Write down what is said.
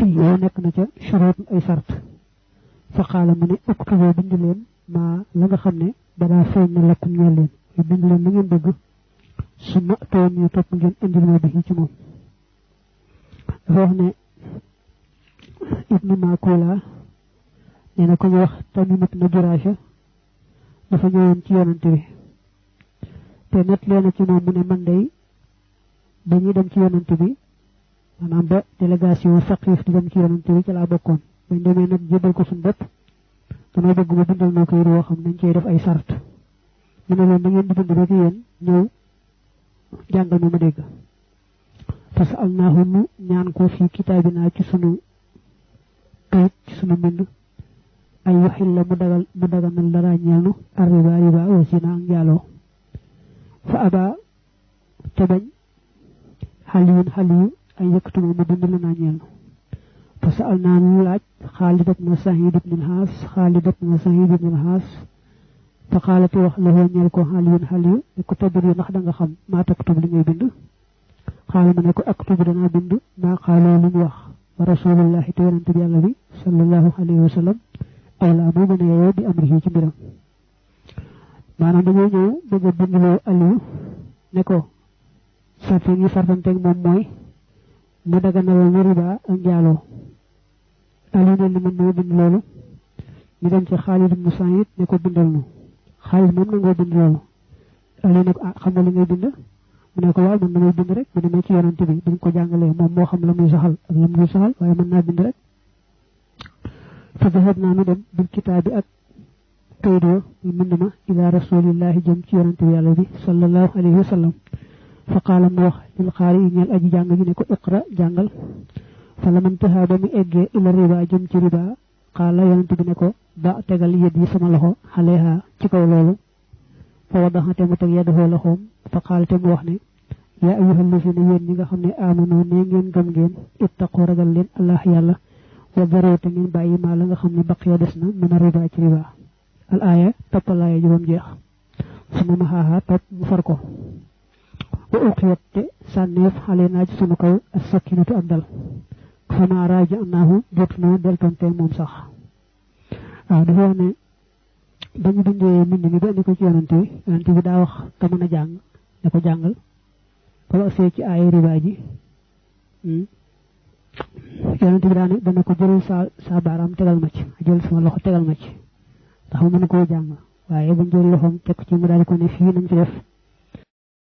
fii yoo nekk na ca shuruut ay sart fa qaala mu ne uktuboo bind leen maa la nga xam ne badaa feeñ na lakkum ñeel leen yu bind leen la ngeen bëgg su ma toon ñu topp ngeen indil ma bi ci moom dafa wax ne ibnu Makula nee na ko ñu wax Tamimat na Juraasha dafa ñëwoon ci yonante bi te net leena ci moom mu ne man day dañuy dem ci yonante bi maanaam ba délégation Saqiif di dem ci yonante bi ci laa bokkoon bañ demee nag jébal ko suñu bopp danoo bëgg mu bindal noo koy woo xam nañ cey def ay sart mu ne leen da ngeen di bind rek yéen ñëw jàngal ma dégg parce que alnaahu nu ñaan ko fii kitaabinaa ci sunu kayit ci sunu mbind ay waxil la mu daganal dara ñeel nu arriba riba wa zina ak njaaloo fa aba te bañ xaliyu ay yëkkatuma mu bind la naa ñeel nu parce que alnaa nu laaj Xaalid ibn Sahiid ibn al-Haas fa xaalati wax la ñeel ko xaliyu ne ko tabir yu ndax da nga xam maa taktub li ngay bind xaala ma ne ko aktubu danaa bind maa xaaloo lu ñu wax wa rasulullahi te yonente bi yàlla bi sallallahu alayhi wa sallam awlaa moo gën a yeyoo bi amrihi ci mbiram maanaam dañoo ñëw bëgg a bindloo Aliou ne ko sart yi sartanteeg moom mooy mu daganal na riba ak njaaloo Aliou ne li mën noo bind loolu ñu dem ci Xaalid ibn Saïd ne ko bindal nu Xaalid moom nangoo bind loolu Aliou ne ko xam nga li ngay bind mu ne ko waaw man damay bind rek bu demee ci yonante bi dañ ko jàngalee moom moo xam la muy saxal ak la muy saxal waaye mën naa bind rek fa dahab naa nu dem bil kitaabi ak kayit wa muy mbind ma ila rasulillahi jëm ci yonante bi yàlla bi sallallahu alayhi wa sallam fa qaala mu wax lil xaari yi ñeel aji jàng ji ne ko iqra jàngal fa la man taha ba mu eggee ila riba jëm ci riba qaala yonante bi ne ko ba tegal yët yi sama loxo xaleha ci kaw loolu fa wadaxate mu teg yaddaxoo loxoom fa xaalte mu wax ne yaa ayyuhal lazina yéen ñi nga xam ne amanu ne ngeen gëm ngeen ittaqu ragal leen allah yàlla wa daroo te ngeen bàyyi maa la nga xam ne baqiya des na mën a riba ci riba al aaya toppalaaya juróom jeex suma ma xaaxaa topp mu far ko wa uqiyat te sànneef xale naa ci sunu kaw as sakinatu ak dal fama raaja annaahu jotu noo deltonte moom sax waaw dafa wax ne dañu bindee mbind mi ba indi ko ci yonante bi daa wax ka mën a jàng ne ko jàngal ba ba see ci ay riba ji yonante bi dana ko jël sa baaraam tegal ma ci jël sama loxo tegal ma ci ndax mu mën koo jàng waaye buñ jël loxoom teg ci mu daal di ko ne fii nañ ci def